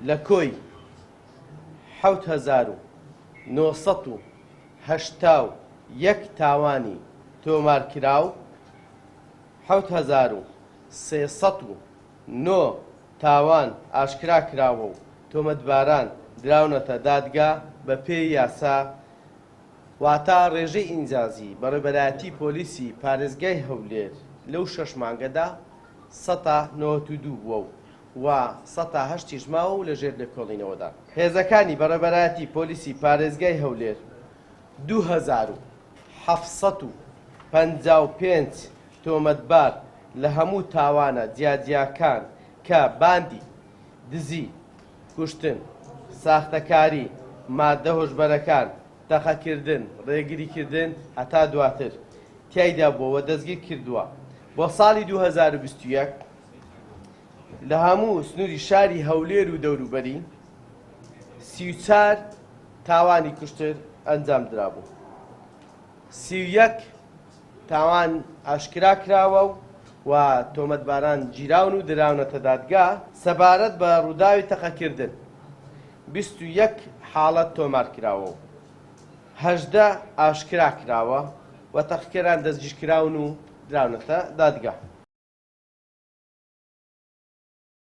لە کۆی 7981 تاوانی تۆمارکراو، 7309 تاوان ئاشکرا کراوە و تۆمەتباران دراونەتە دادگا بەپێی یاسا، واتە ڕێژەی ئینجازی بەڕێوبەرایەتی پۆلیسی پارێزگای هەولێر لەو شەش مانگەدا سەتا 92 بووە و و سەتا هەشتیش ماوە و لەژێر لێکۆڵینەوەدان. هێزەکانی بەڕێوبەرایەتی پۆلیسی پارێزگای هەولێر 2755 تۆمەتبار لە هەموو تاوانە جیاجیاکان کە باندی دزی، کوشتن، ساختەکاری، ماددە هۆشبەرەکان، تەقەکردن، ڕێگریکردن هەتا دواتر تیایدا بووە و دەستگیرکردووە. بۆ ساڵی 2021 لە هەموو سنووری شاری هەولێر و دەوروبەری 34 تاوانی کوشتر ئەنجام درابوو. 31 تاوان ئاشکرا کراوە و تۆمەتباران گیراون و دراونەتە دادگا. سەبارەت بە ڕووداوی تەقەکردن 21 حاڵەت تۆمار کراوە و 18 ئاشکرا کراوە و تەقەکەران دەستگیرکراون و دراونەتە دادگا.